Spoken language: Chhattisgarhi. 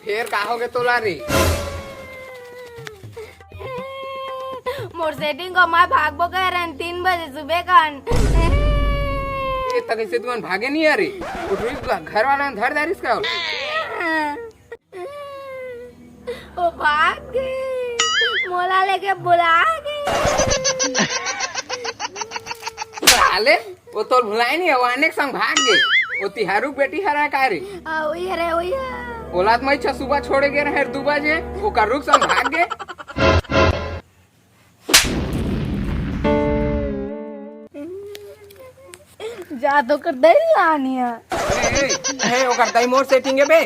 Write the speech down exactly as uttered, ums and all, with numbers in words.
फेर का होगे तोला रे? मोर सेटिंग को मैं भागबो कहे रहन तीन बजे सुबह कन। ए, त कइसे तुमन भागे नहीं यार? उठरी घर वाला ने धर दारिस का? ओ भाग गे, मोला लेके बुला गे। साले, वो तोल भुलाए नहीं, वो आने के संग भाग गे। वो तिहारू के बेटी हरा का रे? आ, वही हरे, वही है। औलाद मई छ सुबह छोड़े गे रहे दू बजे, वो का रुक संग भाग गे। जा तो कर दे लानिया। ए, ए, ए, ओकर दई मोर सेटिंग है बे।